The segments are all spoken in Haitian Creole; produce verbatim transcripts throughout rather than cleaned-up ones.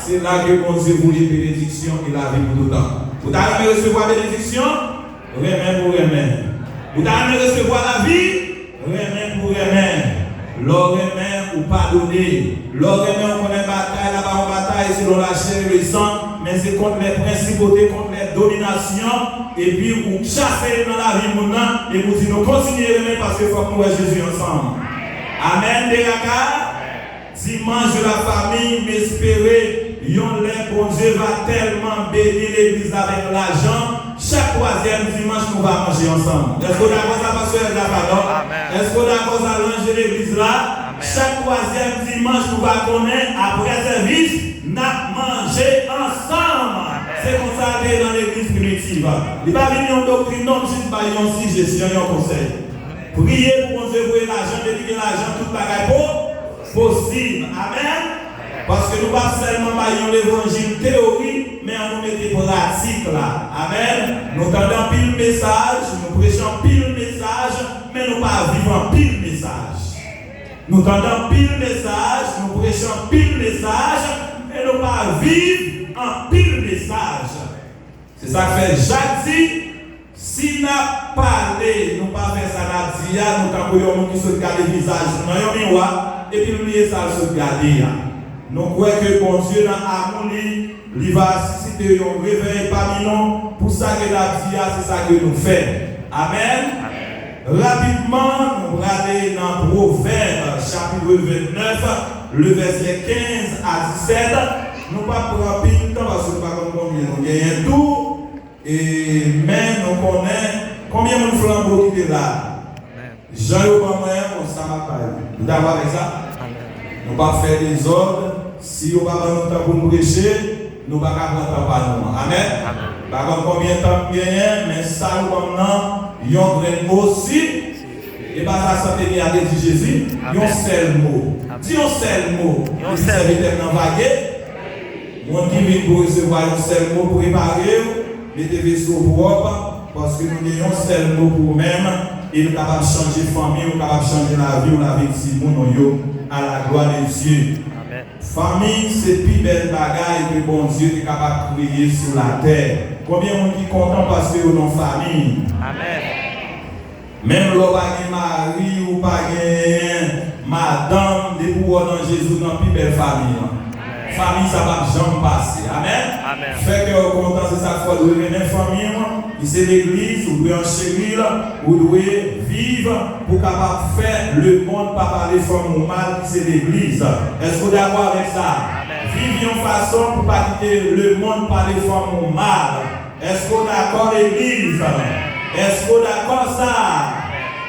Se la ke Bondye voye benediksyon e lavi pou toutan. Ou ta renmen resevwa benediksyon? Renmen pou renmen. Ou ta renmen resevwa lavi? Renmen pou renmen. Lè w renmen, ou padone. Lè w renmen, ou konnen batay la pa yon batay selon lachè e lesan, men se kont lè prensipote, kont lè dominasyon, epi ou chase yo nan lavi moun nan, epi ou di nou kontinye renmen paske fòk nou wè Jezi ansanm. Amèn, Beraka. Dimanche de la famille, m espere yon lè Bondye va tèlman beni legliz la avèk lajan, chak twazyèm dimanch nou va manje ansanm. Èske w dakò sa, pastè Elzafadò? Amèn. Èske w dakò sa, ranje legliz la? Amèn. Chak twazyèm dimanch nou va konnen, apre sèvis, n ap manje ansanm. Amèn. Se konsa l te ye nan legliz primitiv. Li pa vin yon doktrin, non, m jis bay yon sijesyon, yon konsèy. Priye pou Bondye voye lajan, depi gen lajan, tout bagay po-, posib. Amèn. Paske nou pa sèlman bay yon levanjil teyori, men an nou mete pratik la. Amèn. Nou tande anpil mesaj, nou preche anpil mesaj, men nou pa viv anpil mesaj. Nou tande anpil mesaj, nou preche anpil mesaj, men nou pa viv anpil mesaj. Se sa k fè Jak di, si n ap pale, nou pa fè sa n ap di a, nou tankou yon moun ki sot gade vizaj nou nan yon miwa, epi l bliye sa l sot gade a. Nou kwè ke Bondye nan amou li, li va sisite yon revèy pami nou pou sa ke n ap di a, se sa ke nou fè. Amèn. Rapidman, nou prale nan Pwovèb, chapit vennèf, le vèsè kenz a disèt. Nou p ap pran anpil tan, paske nou pa konn konbyen nou genyen tou. E, men nou konnen, konbyen moun flanbo ki te la? Jan yo ban mwen an, konsa m ap bay. Nou dakò avèk sa? Nou p ap fè dezòd. Si yo pa ban nou tan pou n preche, nou pa ka pran tan pa nou an. Amèn? Amèn. Pa konn konbyen tan m genyen, men sa yo ban m nan, yon grenn mo si. E pa sa sant Emi a te di Jezi? Amèn. Yon sèl mo. Amèn. Di yon sèl mo. Yon sèl mo. Epi sèvitè m nan va gen. Moun ki vin pou resevwa yon sèl mo, prepare w, mete veso w pwòp, paske nou gen yon sèl mo pou ou menm, e l kapab chanje fanmi w, kapab chanje lavi w, lavi timoun w yo, à la gloire de Dieu. Amèn. Fanmi se pi bèl bagay ke Bondye te kapab kreye sou latè. Konbyen moun ki kontan paske yo nan fanmi? Amèn. Menm lè w pa gen mari, ou pa gen madanm, depi w nan Jezi, w nan pi bèl fanmi an. Fanmi sa p ap janm pase. Amèn? Amèn. Fè kè w kontan, se sa k fè w dwe renmen fanmi w. Li se legliz, ou dwe ancheri l, ou dwe viv pou w kapab fè lemonn pa pale fanmi w mal, ki se legliz. Èske w dakò avèk sa? Amèn. Viv yon fason pou pa kite lemonn pale fanmi w mal. Èske w dakò, legliz? Èske w dakò sa?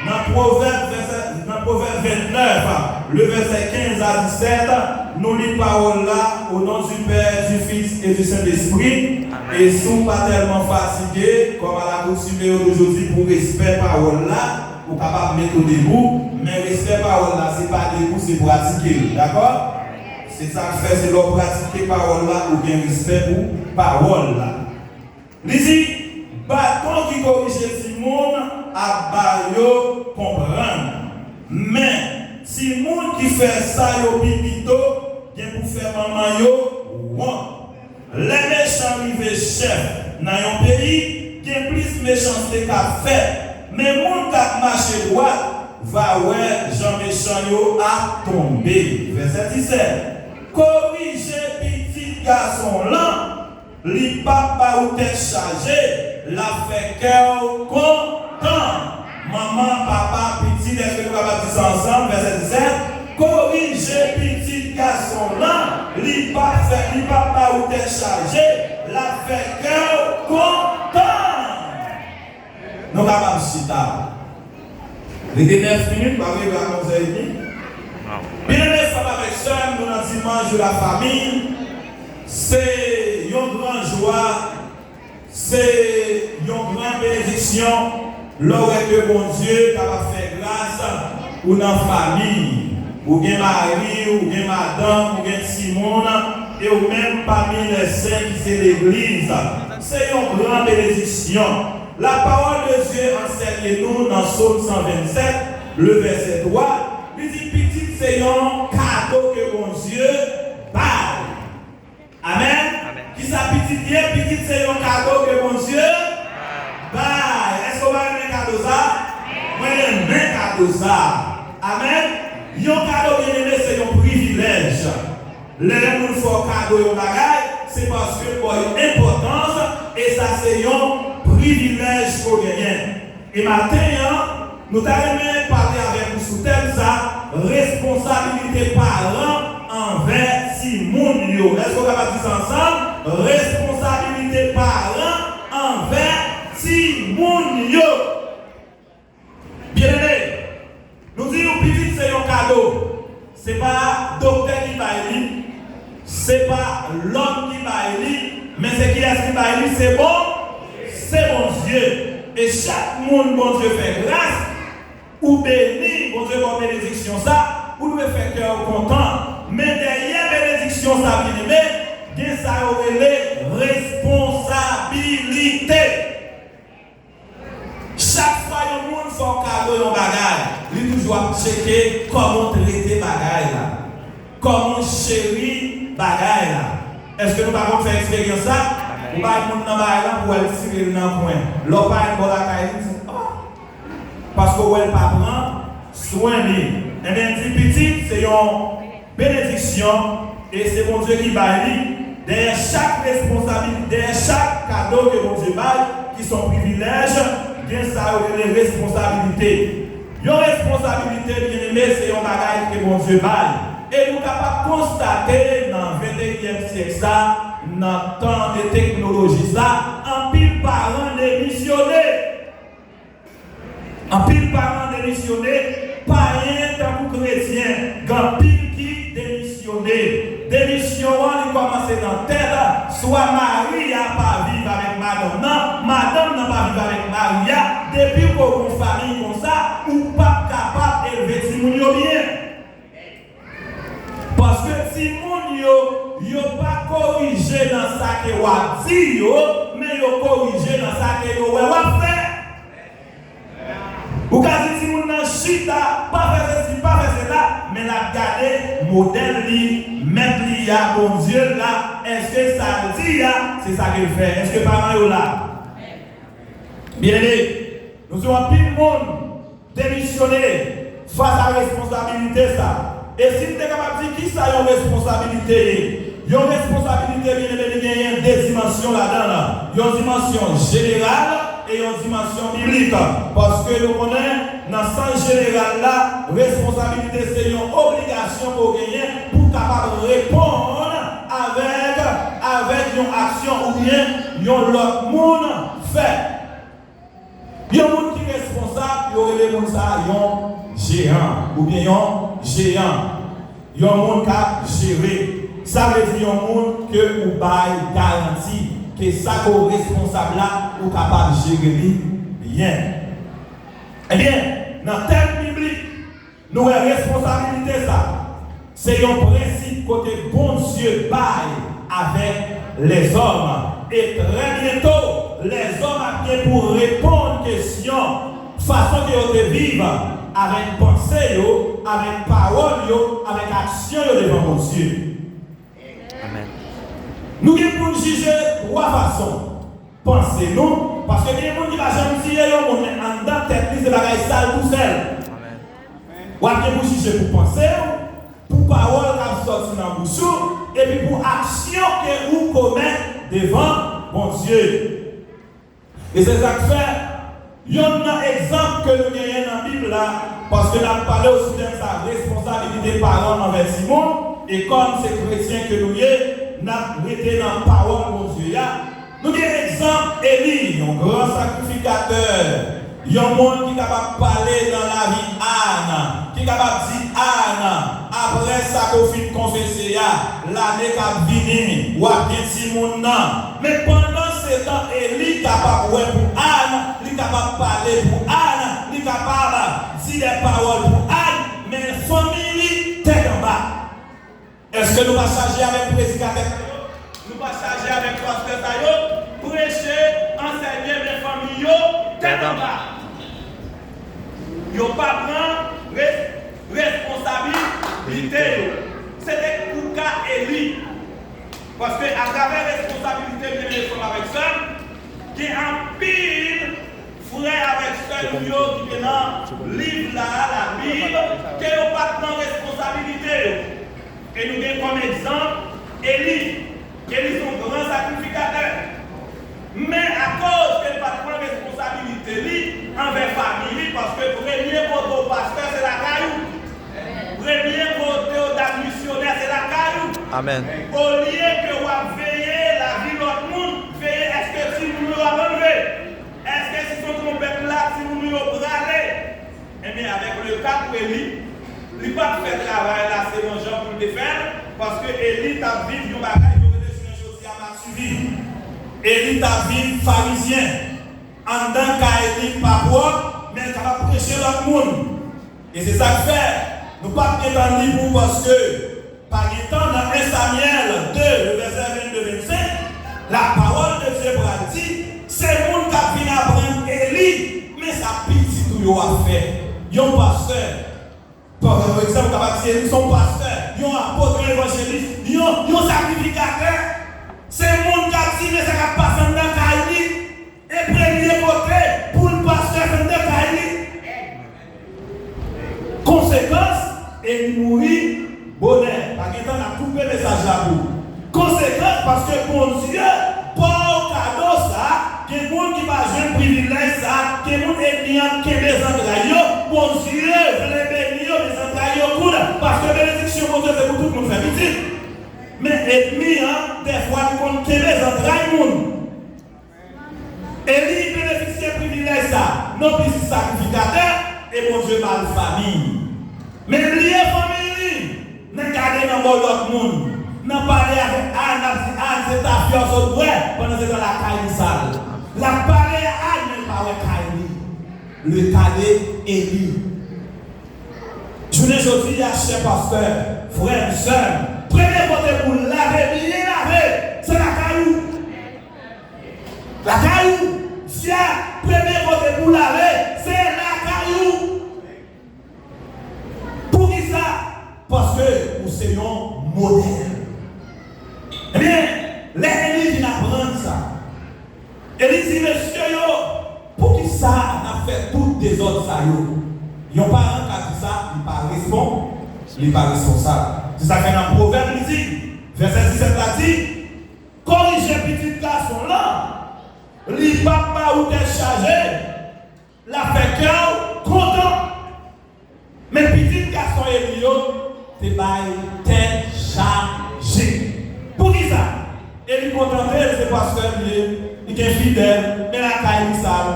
Nan Pwovèb, vèsè, nan Pwovèb vennèf, le vèsè kenz a disèt, nou li pawòl la, au nom du Père, du Fils et du Saint-Esprit. Amèn. E si w pa tèlman fatige, kòm alakoutime yo toujou di, pou respè pawòl la, ou kapab mete w debou, men respè pawòl la, se pa debou, se pratike l, dakò? Se sa k fè, se lè w pratike pawòl la, ou gen respè pou pawòl la. Li di, baton ki korije timoun ap ba yo konprann. Men, timoun ki fè sa yo pi pito gen pou fè manman yo wont. Lè mechan rive chèf nan yon peyi, gen plis mechanste k ap fèt. Men moun k ap mache dwat va wè jan mechan yo ap tonbe. Vèsè disèt. Korije pitit gason w lan, li p ap ba ou tèt chaje, l ap fè kè w kontan. Manman, papa, pitit, èske nou kapab di sa ansanm? Vèsè disèt. Korije pitit gason w lan, li p ap fè, li p ap ba ou tèt chaje, l ap fè kè w kontan. Nou kapab chita. Rete nèf minit, pa rive a onz è edmi. Byeneme, frè m avèk sè m, nou nan dimanch de la fami. Se yon gran jwa, se yon gran benediksyon lè w wè ke Bondye kapab fè gras ou nan fanmi. Ou gen mari, ou gen madanm, ou gen timoun, e ou menm pami lèsen ki se legliz. Se yon gran benediksyon. La parole de Dieu ansèye nou nan Sòm san vennsèt, le vèsè twa, li di pitit se yon kado ke Bondye bay. Sa. Amèn. Yon kado, byeneme, se yon privilèj. Lè yon moun fè w kado yon bagay, se paske l ba w enpòtans, e sa se yon privilèj ke w genyen. E maten an, nou ta renmen pale avèk ou sou tèm sa, responsabilite paran anvè timoun yo. Èske w kapab di sa ansanm? Responsabilite paran anvè timoun yo. Byeneme, nou di yon pitit se yon kado. Se pa doktè ki bay li, se pa lòm ki bay li, men se kiyès ki bay li? Se bon, se Bondye. E chak moun Bondye fè gras, ou beni, Bondye ba w benediksyon sa, ou dwe fè kè w kontan. Men dèyè benediksyon sa, byeneme, gen sa yo rele responsabilite. Chak fwa yon moun fè w kado yon bagay, li toujou ap tcheke kòman w trete bagay la, kòman w cheri bagay la. Èske nou pa konn fè eksperyans sa? Ou bay moun nan bagay la pou w al tire l nan kwen. Lè w parèt bò lakay li, di, "Oh!" Paske w wè l pa pran swen li. Ebyen, di pitit, se yon benediksyon, e se Bondye ki bay li. Dèyè chak responsabil-, dèyè chak kado ke Bondye bay, ki se yon privilèj, gen sa yo rele responsabilite. Yon responsabilite, byeneme, se yon bagay ke Bondye bay. E nou kapab konstate nan venteyinyèm syèk sa, nan tan de teknoloji sa, anpil paran demisyone. Anpil paran demisyone, payen tankou kretyen, gen anpil ki demisyone. Demisyon an, li kòmanse nan tèt, swa mari a pa viv avèk madanm nan, madanm nan pa viv avèk mari a, depi w gon fanmi konsa, ou p ap kapab elve timoun yo byen. Paske timoun yo, yo pa korije nan sa ke w ap di yo, men yo korije nan sa ke yo wè w ap fè. Ou ka di timoun nan chita, pa fè sesi, pa fè sela, men l ap gade modèl li, mèt li a, Bondye l la, èske sa l di a, se sa ke l fè? Èske paran yo la? Byeneme, nou di anpil moun demisyone fas a responsabilite sa. E si n te kapab di kisa yon responsabilite ye? Yon responsabilite, byeneme, li genyen de dimansyon ladan l. Yon dimansyon jeneral e yon dimansyon biblik. Paske nou konnen, nan sans jeneral la, responsabilite se yon obligasyon ke w genyen pou w kapab reponn avèk, avèk yon aksyon oubyen yon lòt moun fè. Yon moun ki responsab, yo rele moun sa a yon jeran oubyen yon jeyan. Yon moun k ap jere. Sa vle di yon moun ke ou bay garanti ke sa ke w responsab la, ou kapab jere li byen. Ebyen, nan tèm biblik, nou wè responsabilite sa, se yon prensip kote Bondye bay avèk lèzòm. E trè byento, lèzòm ap gen pou reponn kesyon fason ke yo te viv avèk panse yo, avèk pawòl yo, avèk aksyon yo devan Bondye. Amèn. Nou gen pou n jije twa fason. Panse nou, paske gen moun ki pa janm tiye yon moun, men anndan tèt li se bagay sal tousèl. W ap gen pou jije pou panse w, pou pawòl k ap sòti nan bouch ou, epi pou aksyon ke ou komèt devan Bondye. E se sa k fè, yonn nan egzanp ke nou genyen nan Bib la, paske n ap pale w sou tèm sa, responsabilite paran anvè timoun, e kòm se kretyen ke nou ye, n ap rete nan pawòl Bondye a. Nou gen egzanp Eli, yon gran sakrifikatè, yon moun ki kapab pale nan lavi Ann, ki kapab di Ann, apre sa ke w fin konfese a, lane k ap vini, w ap gen timoun nan. Men pandan se tan, Eli kapab wè pou Ann, li kapab pale pou Ann, li kapab di de pawòl pou Ann, men fanmi li tèt anba. Èske nou pa chaje avèk predikatè sa yo? Nou pa chaje avèk pastè sa yo? Preche, ansèye, men fanmi yo tèt anba. Yo pa pran res-, responsabilite yo. Se te pou ka Eli. Paske atravè responsabilite, byeneme frè m avèk sè m, gen anpil frè avèk sè nou yo ki te nan liv la, Labib, ke yo pa t pran responsabilite yo. E nou gen kòm egzanp Eli. Eli se yon gran sakrifikatè. Men akoz ke l pa t pran responsabilite li anvè fanmi li, paske premye kote w pastè se lakay ou. Premye kote w dat misyonè se lakay ou. Amèn. Olye ke w ap veye lavi lòt moun, veye èske timoun yo ap anlve, èske si se yon twonpèt la timoun yo prale. Ebyen, avèk le ka pou Eli, li pa t fè travay la selon jan pou l te fè l, paske Eli t ap viv yon bagay yo rele jounen jodi a mativi. Eli t ap viv farizyen. Anndan kay li pa pwòp, men l kapab preche lòt moun. E se sa k fè, nou p ap gentan li pou ou paske pa gen tan, nan en Samyèl de, le vèsè vennde, vennsenk, la pawòl de Dye pral di, se moun k ap vin aprann Eli, men sa pitit ou yo ap fè. Yon pastè, pa egzanp, ou kapab di Eli se yon pastè, yon apot, yon evanjelis, yon, yon sakrifikatè. Se moun k ap di, men sa k ap pase anndan kay li. E premye kote pou l pastè fè anndan kay li. Konsekans, Eli mouri bonè. Pa gen tan, n ap koupe mesaj la pou ou. Konsekans, paske Bondye ba w kado sa, gen moun ki pa jwenn privilèj sa, gen moun ènmi an kenbe zantray yo, Bondye vle beni yo, men zantray yo koud, paske benediksyon Bondye se pou tout moun fè pitit. Men ènmi an, dèfwa, li konn kenbe zantray moun. Eli benefisye privilèj sa, nonplis li sakrifikatè, e Bondye ba l fanmi. Men l bliye fanmi li, nan gade nan bò lòt moun, nan pale avèk Ann, ap di Ann se tafya w sot bwè, pandan se tan lakay li sal. L ap pale a Ann, men l pa wè kay li. Le ka de Eli. Jounen jodi a, chè pastè, frè m, sè m, premye kote pou w lave, byen lave, se lakay ou. Lakay ou, dyak, premye kote pou lave, se lakay ou. Poukisa? Paske ou se yon modèl. Ebyen, lè Eli vin aprann sa, Eli di, mesye yo, poukisa n ap fè tout dezòd sa yo? Yon paran ka di sa, li pa respon-, li pa responsab. Se sa k fè nan Pwovèb, li di, vèsè disèt la di, korije pitit gason w lan, li p ap ba ou tèt chaje, l ap fè kè w kontan. Men pitit gason Eli yo te bay tèt chaje. Poukisa? Eli kontante l, se pastè l ye, li gen fidèl, men lakay li sal.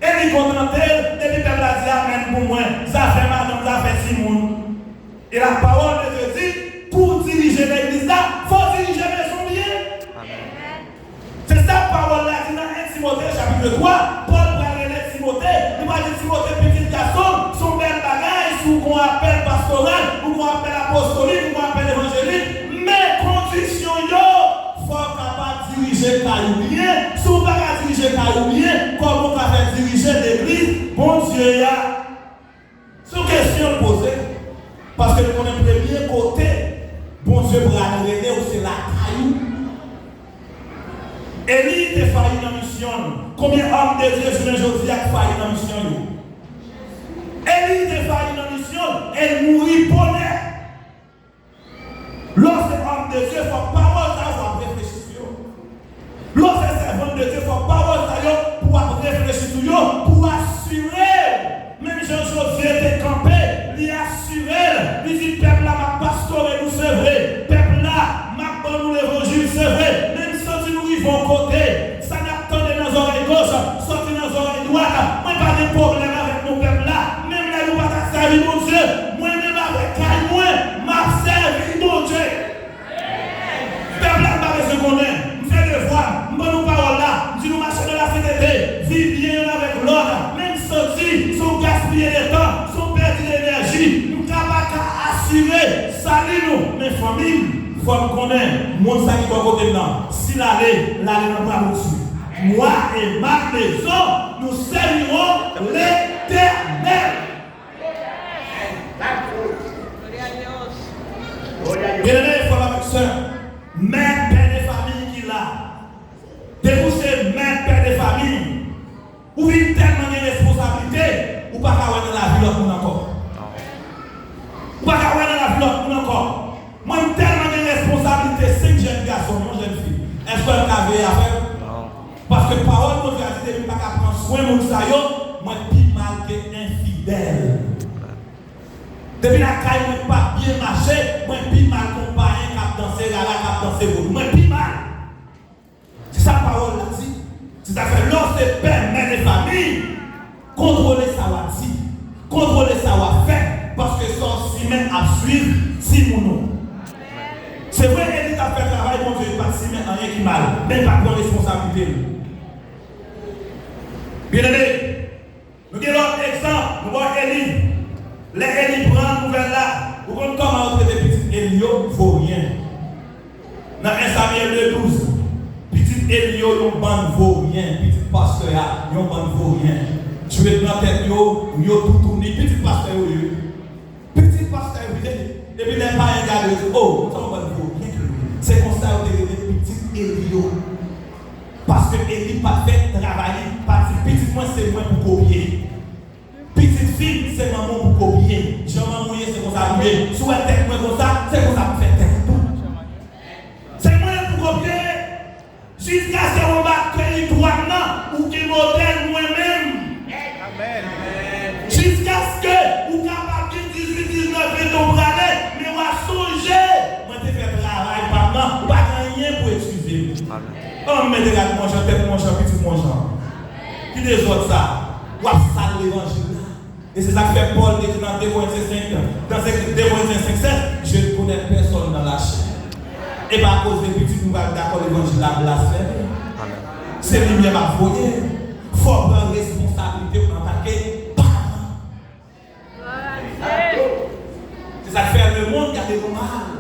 Eli kontante l, depi pèp la di amèn pou mwen, zafè madanm, zafè timoun. E la pawòl de Dye di, pou w dirije legliz la, fò w dirije mezon w byen. Amèn. Se sa pawòl la di nan en Timote chapit twa. Pòl pral rele Timote, li pral di Timote, pitit gason m, se yon bèl bagay si w gen yon apèl pastoral, ou gen yon apèl apostolik, ou gen yon apèl evanjelik, men kondisyon yo, fò w kapab dirije kay ou byen. Si w pa ka dirije kay ou byen, kòman w ka fè dirije legliz Bondye a? Se yon kesyon l poze, paske l konnen premye kote Bondye pral rele w se lakay ou. Eli te fayi nan misyon l. Konbyen òm de Dye jounen jodi a k fayi nan misyon yo? Eli te fayi nan misyon l e l mouri bonè. Lè w se òm de Dye, fòk pawòl sa yo, fò w ap reflechi sou yo. Lè w se sèvant de Dye, fòk pawòl sa yo, pou w ap reflechi sou yo, pou w asire w. Menm jan Jozye te kanpe, li asire l, li di, pèp la, m ap pastore nou, se vre. Pèp la, m ap ban nou levanjil, se vre. Men m santi nou rive yon kote, sa n ap tande nan zòrèy goch, sòti nan zòrèy dwat. Mwen pa gen pwoblèm avèk nou pèp la. Menm lè nou pa ta sèvi Bondye, mwen menm avèk kay mwen, m ap sèvi Bondye. Pèp la, m pa bezwen konnen. M fè devwa m, m ban nou pawòl la, m di nou mache nan lasentete, viv byen yonn avèk lòt. Men m santi se yon gaspiye de tan, se yon pèdi de enèji. M ka pa ka asire sali nou, men fanmi m, fò n konnen, moun sa ki bò kote m nan, si l ale, l ale nan bra Bondye. Moi et ma maison, nous servirons l'Éternel. Byeneme, frè m avèk sè m, mè, pè de fanmi ki la, depi w se mè, pè de fanmi, ou vin tèlman gen responsablite, ou Ou pa ka wè nan lavi lòt moun ankò. Ou pa ka wè nan lavi lòt moun ankò. Mwen, m tèlman gen responsablite, senk jèn gason, yon jèn fi. Èske m ka veye afè yo? Paske pawòl Bondye a di, depi m pa ka pran swen moun sa yo, mwen pi mal ke enfidèl. Depi lakay mwen pa byen mache, mwen pi mal ke yon payen k ap danse rara, k ap danse vodou. Mwen pi mal. Se sa pawòl la di. Se sa k fè lè w se pè, mè de fanmi, kontwole sa w ap di, kontwole sa w ap fè, paske sa w simen ap swiv timoun ou. Se vre, Eli t ap fè travay Bondye, li pa t simen anyen ki mal, men li pa t pran responsablite l. Byeneme, nou gen lòt egzanp, nou wè Eli. Lè Eli pran nouvèl la, ou konn kòman yo trete pitit Eli yo? Voryen. Nan en Samyèl de douz, pitit Eli yo yon bann voryen, pitit pastè a yon bann voryen. Djwèt nan tèt yo, yo toutouni, pitit pastè yo ye. Pitit pastè yo ye. Epi lè payen gade yo di, "O, nou se yon bann voryen ke nou ye." Se konsa yo te rele pitit Eli yo. Paske Eli pa t fè travay li, pa t di, "Pitit mwen, se mwen pou kopye. Pitit fi m, se manman w pou kopye. Jan manman w ye, se konsa pou ye. Si w wè tèt mwen konsa, se konsa pou fè tèt ou tou." Se mwen pou kopye. Jiskaske w anba keyi dwat nan, ou gen modèl mwen menm. Jiskaske ou kapab gen dizuit, diznèf, ventan prale, men w a sonje, mwen te fè travay pa m nan, ou pa gen anyen pou eskize m. An, m mete rad mwen jan, tèt mwen jan, pitit mwen jan. Ki dezòd sa? W ap sal levanjil la. E se sa k fè Pòl te di nan de Korentyen senk, nan senk, de Korentyen senk sèz, "Je ne connais personne dans la chair." E pa akoz de pitit nou pral dakò levanjil la blasfème. Se limyè m ap voye. Fò w pran responsablite w antanke paran. Se sa k fè lemonn gade nou mal.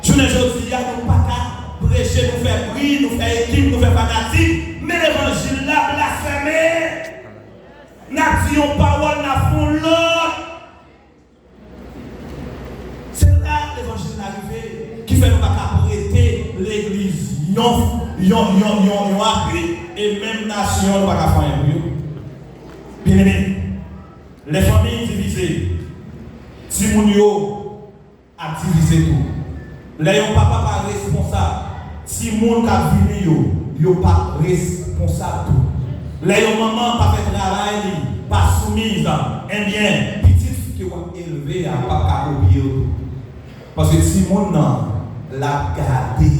Jounen jodi a, nou pa ka preche, nou fè bri, nou fè ekip, nou fè fanatik, men levanjil la blasfème. N ap di yon pawòl, n ap fè yon lòt. Se la levanjil la rive, ki fè nou pa ka prete legliz yon, yon, yon, yon, yon apui, e menm nasyon, nou pa ka fè anyen pou yo. Byeneme, lè fanmi divize, timoun yo ap divize tou. Lè yon papa pa responsab, timoun k ap vini yo, yo p ap responsab tou. Lè yon manman pa fè travay li, pa soumiz, ebyen, pitit ke w ap elve a p ap ka kopye w tou. Paske timoun nan, l ap gade.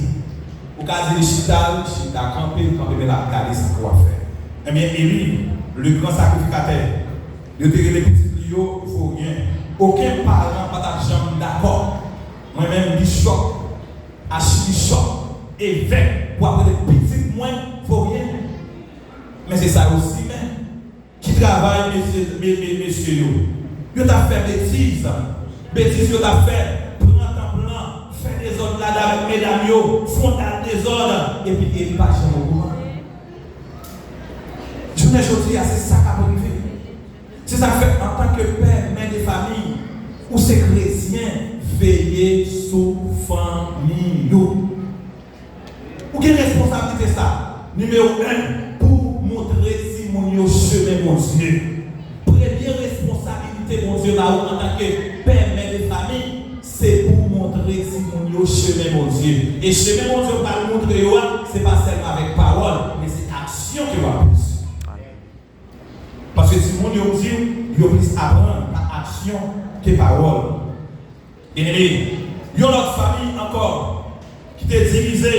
Ou ka di li chita, li chita, kanpe, li kanpe, men l ap gade sa ke w ap fè. Ebyen, Eli, le gran sakrifikatè, yo te rele pitit li yo voryen. Okenn paran pa t ap janm dakò. Mwen menm, bichòp, achibishòp, evèk, pou ap rele pitit mwen voryen. Men se sa yo simen. Ki travay mesye, me, me, mesye yo? Yo t ap fè betiz. Betiz yo t ap fè, pran tanp lan, fè dezòd ladan avèk medam yo, fè yon tas dezòd, epi Eli pa janm okouran. Jounen jodi a, se sa k ap rive. Se sa k fè, antanke pè, mè de fanmi, ou se kretyen, veye sou fanmi ou. Ou gen responsablite sa. Nimewo en, pou montre timoun yo chemen Bondye. Premye responsabilite Bondye ba ou antanke pè, mè de fanmi, se pou montre timoun yo chemen Bondye. E chemen Bondye ou pral montre yo a, se pa sèlman avèk pawòl, men se aksyon ke w ap poze. Paske timoun yo di w, yo plis aprann pa aksyon ke pawòl. Byeneme, yon lòt fanmi ankò ki te divize,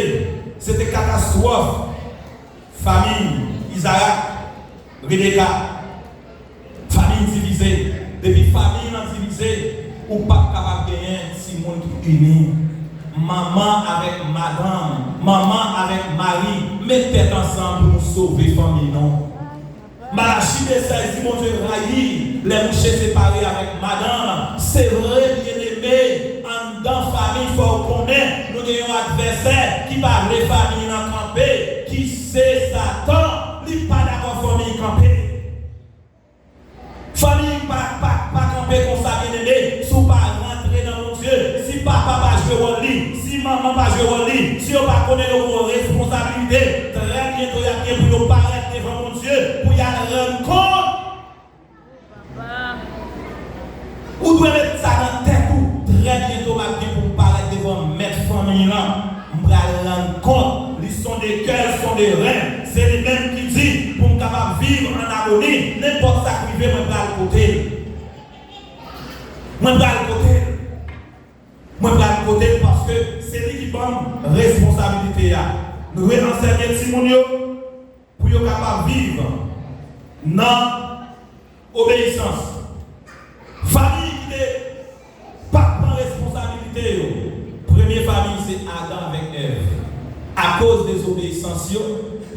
se te katastwòf fanmi Izarak, Rebeka. Fanmi divize. Depi fanmi an divize, ou p ap kapab genyen timoun ki ini. Manman avèk madanm, manman avèk mari, met tèt ansanm pou nou sove fanmi nou. Malachi de sèz di Bondye rayi lè mouche separe avèk madanm. Se vre, byeneme, anndan fanmi, fò w konnen nou gen yon advèsè ki pa vle fanmi nan kanpe, ki se Satan. Li pa dakò fanmi kanpe. Fanmi pa, pa, pa kanpe konsa, byeneme, si w pa rantre nan Bondye, si papa pa jwe wòl li, si manman pa jwe wòl li, si yo pa konnen yo gen yon responsabilite, trè byento y ap gen pou yo parèt devan Bondye, pou y al rann kont. M pral rann kont, li sonde kè l, sonde ren. Se li menm ki di, pou m kapab viv an amoni, nenpòt sa k rive, mwen pral kote l. Mwen pral kote l. Mwen pral kote l paske se li ki ban m responsabilite a. Nou dwe ansèye timoun yo pou yo kapab viv nan obeyisans. Fanmi ki te pa pran responsabilite yo, premye fanmi se Adan avèk Èv. Akoz dezobeyisans yo,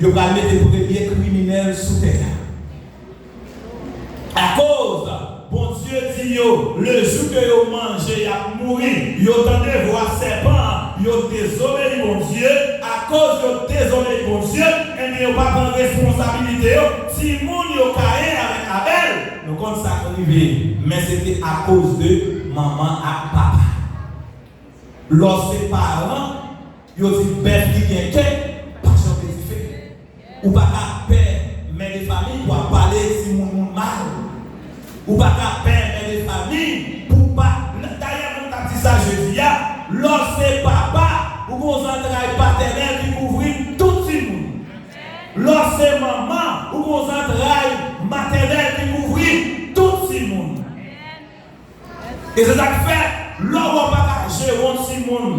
yo pral mete premye kriminèl sou tè a. Akoz Bondye di yo, lejou ke yo manje, y ap mouri, yo tande vwa sèpan an, yo dezobeyi Bondye, akoz yo dezobeyi Bondye, ebyen, yo pa pran responsabilite yo, timoun yo Kayen avèk Abèl, nou konn sa k rive, men se te akoz de manman ak papa. Lè w se paran, yo di bèf ki gen ke pa janbe dife. Ou pa ka pè mè de fanmi pou ap pale timoun moun mal. Ou pa ka pè mè de fanmi pou pa. Dayè, mwen t ap di sa jodi a, lè w se papa, ou gon zantray patènèl ki kouvri tout timoun. Lè w se manman, ou gon zantray matènèl ki kouvri tout timoun. E se sa k fè, lè w wè w pa ka jere yon timoun,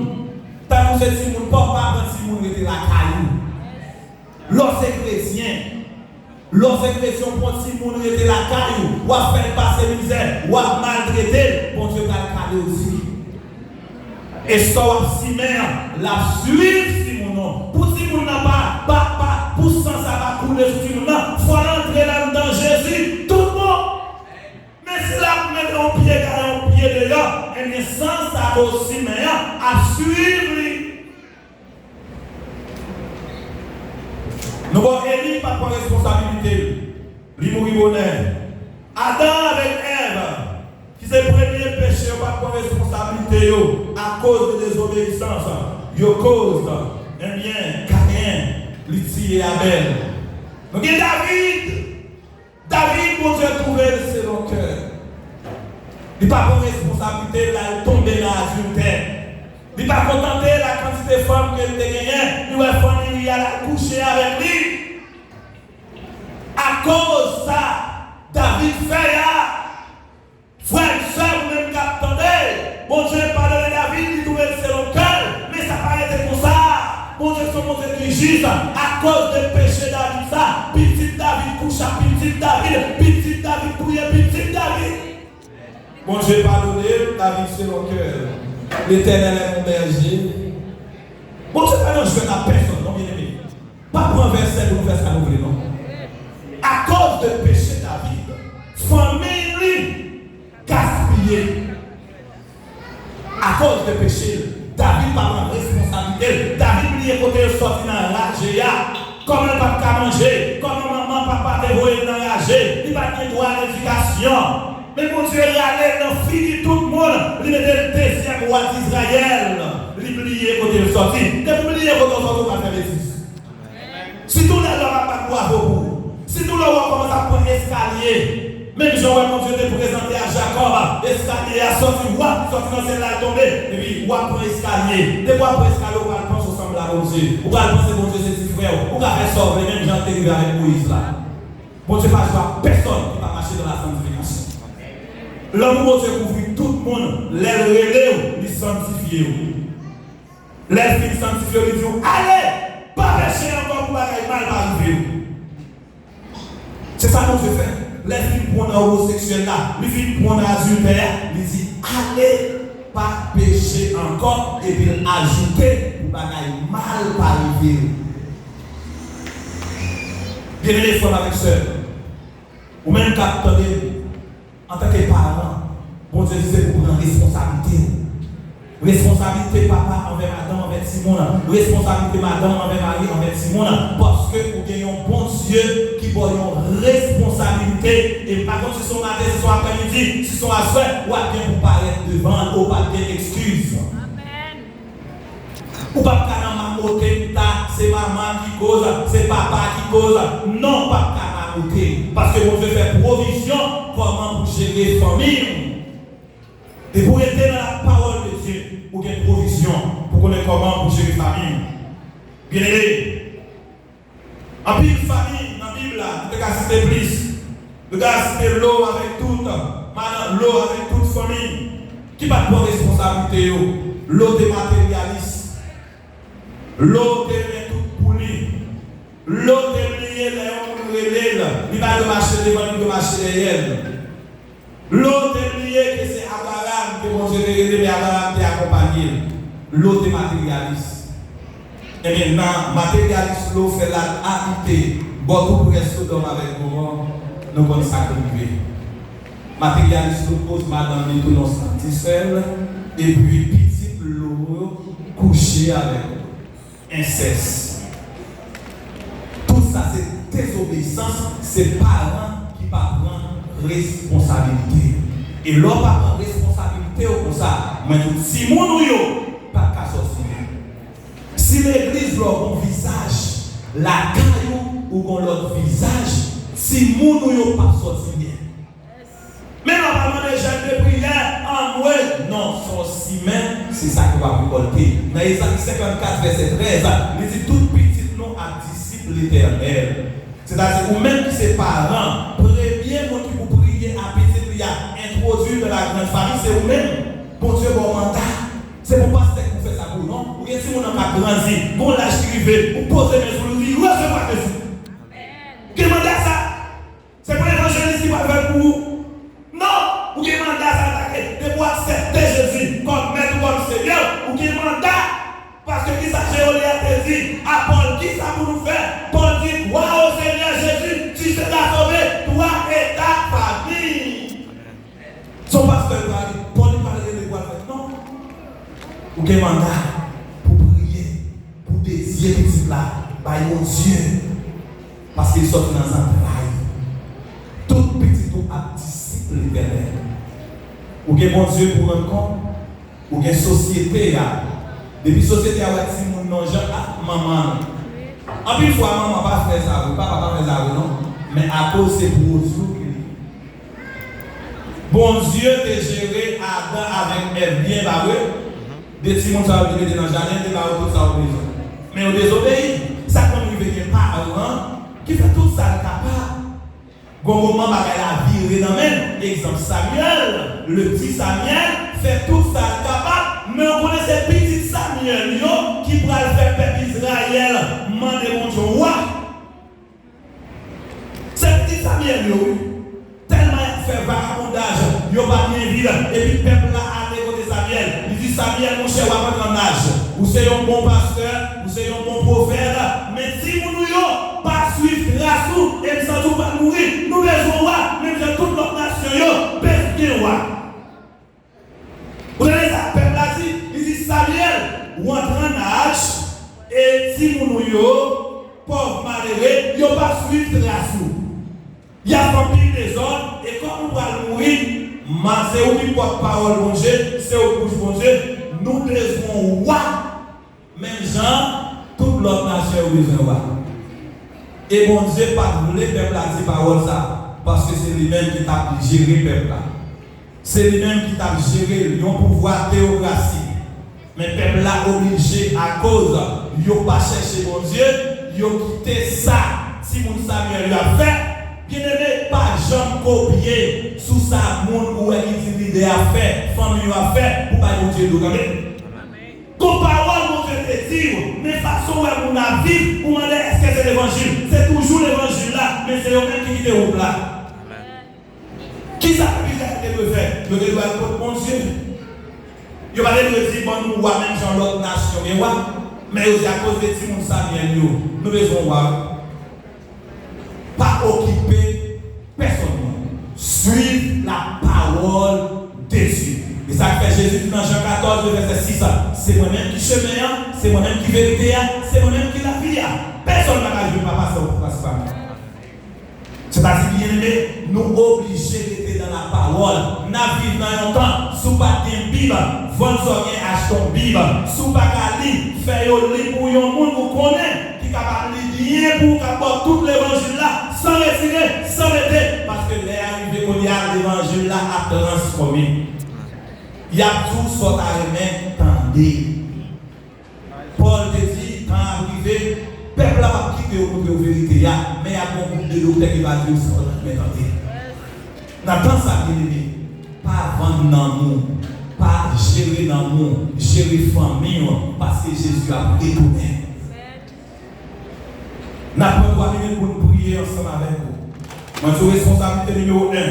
tankou se timoun pa w, pa pran timoun rete lakay ou. Lè w se kretyen, lè w se kretyen, w pran timoun rete lakay ou, w ap fè l pase mizè, w ap maltrete l, Bondye pral kale w di. E sa w ap simen an, l ap swiv timoun ou. Pou timoun nan pa, pa, pa, pou san sa pa koule sou timoun nan, fò l antre anndan Jezi, tout bon. Men si l ap mete yon pye gaye, yon pye deyò, ebyen, san sa ke w simen an ap swiv li. Nou wè Eli pa t pran responsabilite l. Li mouri bonè. Adan avèk Èv, ki se premye peche, yo pa t pran responsabilite yo akoz de dezobeyisans. Yo koz, ebyen, Kayen, li tiye Abèl. Nou gen David. David, Bondye twouve l selon kè l. Li pa pran responsablite l, l al tonbe nan adiltè. Li pa kontante l ak kantite fanm ke l te genyen, li wè fanmi li a, l al kouche avèk li. Akoz sa David fè a, frè m, sè m, ou menm k ap tande, Bondye padone David, li twouve l selon kè l, men sa pa rete konsa. Bondye se yon Bondye ki jis. Akoz de peche David sa, pitit David kouche ak pitit David, pitit David touye pitit David. Bondye padone David selon kè l. L'Éternel est mon berger. Bondye pa nan jwèt ak pèsonn, non, byeneme. Pa pran vèsè pou nou fè sa nou vle, non. Akoz de peche David, fanmi li gaspiye. Akoz de peche l, David pa pran responsablite l. David bliye kote l sòti nan raje a. Kòman l pa t ka manje, kòman manman, papa te voye l nan raje, li pa t gen dwa a ledikasyon. Men Bondye rale l nan figi tout moun, li mete l dezyèm wa Dizrayèl. Li bliye kote l sòti. Depi w bliye kote w sòti, w pral fè betiz. Sitou lè lòm ap bat bwavo pou ou. Sitou lè w wè w kòmanse ap pran eskalye. Menm jan w wè Bondye te prezante a Jakòb, eskalye a sòti, wap, sòti nan syèl la, l tonbe. Epi w ap pran eskalye. Depi w ap pran eskalye, ou pral panse w sanble a Bondye. Ou pral panse Bondye se ti frè w. Ou ka fè sa w vle, menm jan l te rive avèk Moyiz la. Bondye pa jwe ak pèsonn ki pa mache nan la sanktifikasyon. Lanmou Bondye kouvri tout moun, lè l rele w, li sanntifye w. Lè l fin sanntifye w, li di w, ale, pa peche ankò pou bagay mal pa rive w. Se sa Bondye fè. Lè l fin pran nan omoseksyèl la, li fin pran nan adiltè a, li di, ale, pa peche ankò, epi l ajoute pou bagay mal pa rive w. Byeneme frè m avèk sè m, ou menm k ap tande m, antanke paran, Bondye di se pou pran responsablite w. Responsablite papa anvè madanm, anvè timoun. Responsablite madanm anvè mari, anvè timoun. Paske ou gen yon Bondye ki ba w yon responsablite. E m pa konn si se yon maten, si se yon aprèmidi, si se yon aswè, w ap gen pou parèt devan l, ou p ap gen ekskiz. Ou p ap ka nan mamote m ta, se manman ki koz, se papa ki koz. Non, ou p ap ka mamote. Paske Bondye fè pwovizyon kòman pou jere fanmi w. Depi w rete nan la pawòl de Dye, ou gen pwovizyon pou konnen Kòman pou jere fanmi w. Byeneme, anpil fanmi nan Bib la, nou te ka site plis. Nou te ka site Lo avèk tout madanm, Lo avèk tout fanmi ki pa t pran responsablite yo. Lo te materyalis. Lo te renmen tout pou li. Lo te bliye lè yon moun rele l, li pa dwe mache devan l, li dwe mache dèyè l. Lo te bliye ke se Abraram ke Bondye te rele, men Abraram te akonpanye l. Lo te materyalis. Ebyen, nan materyalis Lo fè l al abite bò tou prè Sodòm avèk Gomò, nou konn sa k rive. Materyalis Lo koz madanm li tounen yon santisèl, epi pitit Lo yo kouche avèk Lo. Ensès. Tout sa se dezobeyisans, se paran ki pa pran responsabilite. E lè w pa pran responsabilite w konsa, mwen di w, timoun ou yo p ap ka sòti byen. Si legliz la w gon vizaj, lakay ou, ou gon lòt vizaj, timoun ou yo p ap sòti byen. Men lè w pa mande jèn de priyè, anmwe, non, se yon simen, se sa ke w ap rekòlte. Nan Ezayi senkannkat, vèsè trèz, li di, tout pitit nou ap disip Letènèl. Sètadi, ou menm ki se paran, premye moun ki pou priye a pitit li a, entwodui l nan la grande famille, se ou menm. Bondye ba w manda. Se pa pastè ki pou fè sa pou ou, non. Ou gen timoun nan k ap grandi, gon laj ki rive, ou poze men sou li, ou di, resevwa Jezi. Gen manda sa. Se pa evanjelis ki pral fè l pou ou. Non, ou gen manda sa atake. Depi w aksepte Jezi kòm mèt ou, kòm senyè w, ou gen manda. Paske kisa Jewoleyat te di a Pòl? Kisa pou nou fè? Pòl di, Crois au Seigneur Jésus, tu seras sauvé, toi et ta famille. Se yon pastè li pral, Pòl li pral rele pou al fè. Non. Ou gen manda pou priye, pou dedye pitit la bay Bondye. Paske l sòti nan zantray. Tout pitit ou ap disip Letènèl. Ou gen Bondye pou rann kont. Ou gen sosyete a. Depi sosyete a wè timoun nan jan ak manman l. Anpil fwa, manman pa fè sa vre, papa pa fè sa vre, non. Men akoz se pwodui w ke li ye. Bondye te jere Adan avèk Èv byen, pa vre? De timoun sa yo te mete nan jaden, te ba yo tout sa yo bezwen. Men yo dezobeyi. Sa konn rive gen paran ki fè tout sa l kapab. Gon moman bagay la vire nan men l. Egzanp, Samyèl, le ti Samyèl, fè tout sa l kapab, men w konnen se pitit Samyèl yo ki pral fè pèp Izrayèl mande Bondye yon wa. Se pitit Samyèl yo, wi. Tèlman y ap fè vagabondaj, yo pa byen viv, epi pèp la ale kote Samyèl. Li di, Samyèl, monchè, w ap antre an laj. Ou se yon bon pastè, ou se yon bon pwofèt, men timoun ou yo pa swiv tras ou, e m santi w pral mouri. Nou bezwen wa, menm jan tout lòt nasyon yo bezwen gen wa. Ou tande sa pèp la di? Li di, Samyèl, w antre an laj, e timoun ou yo, pòv malere, yo pa swiv tras ou. Y ap fè anpil dezòd, e kòm ou pral mouri, m a, se ou ki pòt pawòl Bondye, se ou k bouch Bondye, nou bezwen w wa. Menm jan tout lòt nasyon yo bezwen wa. E Bondye pa t vle pèp la di pawòl sa, paske se li menm ki t ap jere pèp la. Se li menm ki t ap jere l, yon pouvwa teyokrasi. Men pèp la oblije, akoz yo pa chèche Bondye, yo kite sa timoun Samyèl yo ap fè. Byeneme, pa janm kopye sou sa moun ou wè ki di lidè ap fè, fanmi yo ap fè, pou bay Bondye do, tande. Gon pawòl Bondye te di w, men fason w wè moun ap viv, ou mande èske se levanjil. Se toujou levanjil la, men se yo menm ki kite wout la. Kisa pèp Izrayèl te dwe fè? Yo te dwe al kot Bondye. Yo pa te dwe di, ban nou wa menm jan lòt nasyon gen wa. Men yo di, akoz de timoun Samyèl yo, nou bezwen wa. Pa okipe pèsonn, non. Suiv la parole de Dieu. E sa k fè Jezi di nan Jan katòz, vèsè sis, se mwen menm ki chemen an, se mwen menm ki verite a, se mwen menm ki lavi a. Pèsonn pa ka jwenn Papa san w pase pa mwen. Sètadi, byeneme, nou oblije rete nan lapawòl. N ap viv nan yon tan, si w pa t gen Bib, vann sa w gen, achte yon Bib. Si w pa ka li, fè yo li pou yon moun ou konnen ki kapab li byen pou w, k ap ba w tout levanjil la, san retire, san mete. Paske lè a rive kounye a, levanjil la ap transfòme. Y ap di w sa w ta renmen tande. Tan ap rive, pèp la p ap kite yo montre yo verite a, men y ap gen yon gwoup de doktè ki va di yo sa w tande. Nan tan sa, byeneme, pa vann nanm ou, pa jere nanm ou, jere fanmi w, paske Jezi ap retounen. N ap pran twa minit pou n priye ansanm avèk ou. Mwen di w responsablite nimewo en,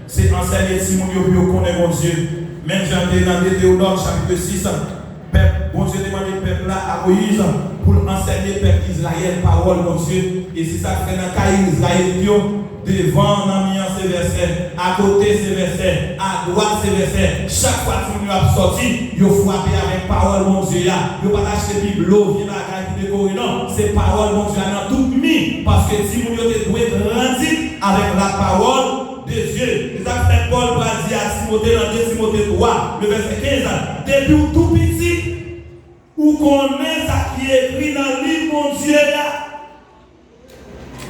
se ansèye timoun yo pou yo konnen Bondye. Menm jan te nan Detewonòm chapit sis, pèp, Bondye te mande pèp la a Moyiz pou l ansèye pèp Izrayèl pawòl Bondye. E se sa k fè nan kay Izrayelit yo, devan nan mi an se vèsè, akote se vèsè, adwat se vèsè. Chak fwa timoun yo ap sòti, yo frape avèk pawòl Bondye a. Yo pa t achte biblo, vye bagay pou dekore, non. Se pawòl Bondye a nan tout mi, paske timoun yo te dwe grandi avèk lapawòl de Dye. Se sa k fè Pòl pral di a Timote nan de Timote twa, le vèsè kenz, depi w tou piti, ou konnen sa ki ekri nan liv Bondye a.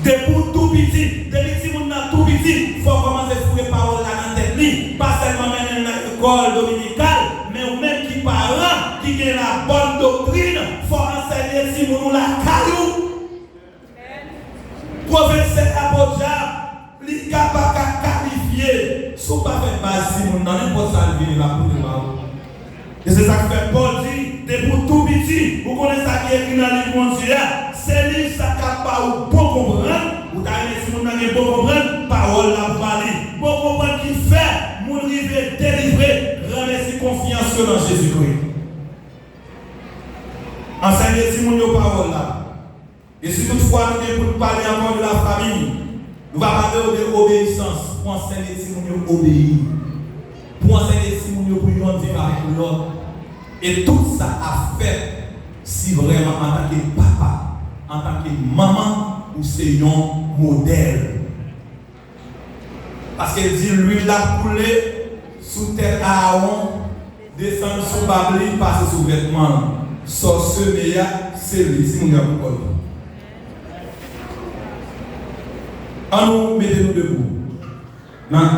Depi w tou piti, depi timoun nan tou piti, fò w kòmanse foure pawòl la nan tèt li. Pa sèlman mennen l nan lekòl dominikal, men ou menm ki paran, ki gen la bòn doktrin, fò w ansèye timoun ou lakay ou. Pwofesè a podyab, li ka pa ka kalifye si w pa fè baz timoun nan, nenpòt sa l vini l ap pote ba ou. E se sa k fè Pòl di, depi w tou piti, ou konnen sa ki ekri nan liv Bondye a. Se liv sa k ap ba ou bon konprann, ou ta renmen timoun nan gen bon konprann, pawòl la pou ba li. Bon konprann ki fè moun rive delivre, ranmesi konfyans yo nan Jezikri. Ansèye timoun yo pawòl la. E si toutfwa nou gen pou n pale ankò de la famille, nou va pale de obeyisans, pou ansèye timoun yo obeyi, pou ansèye timoun yo pou yonn viv avèk lòt. E tout sa ap fèt si vrèman antanke papa, antanke manman, ou se yon modèl. Paske l di, lwil la ap koule sou tèt Aawon, desann sou bab li, pase sou vètman l. Sa w seme a, se li. Timoun yo ap pran. An nou mete nou debou. Nan de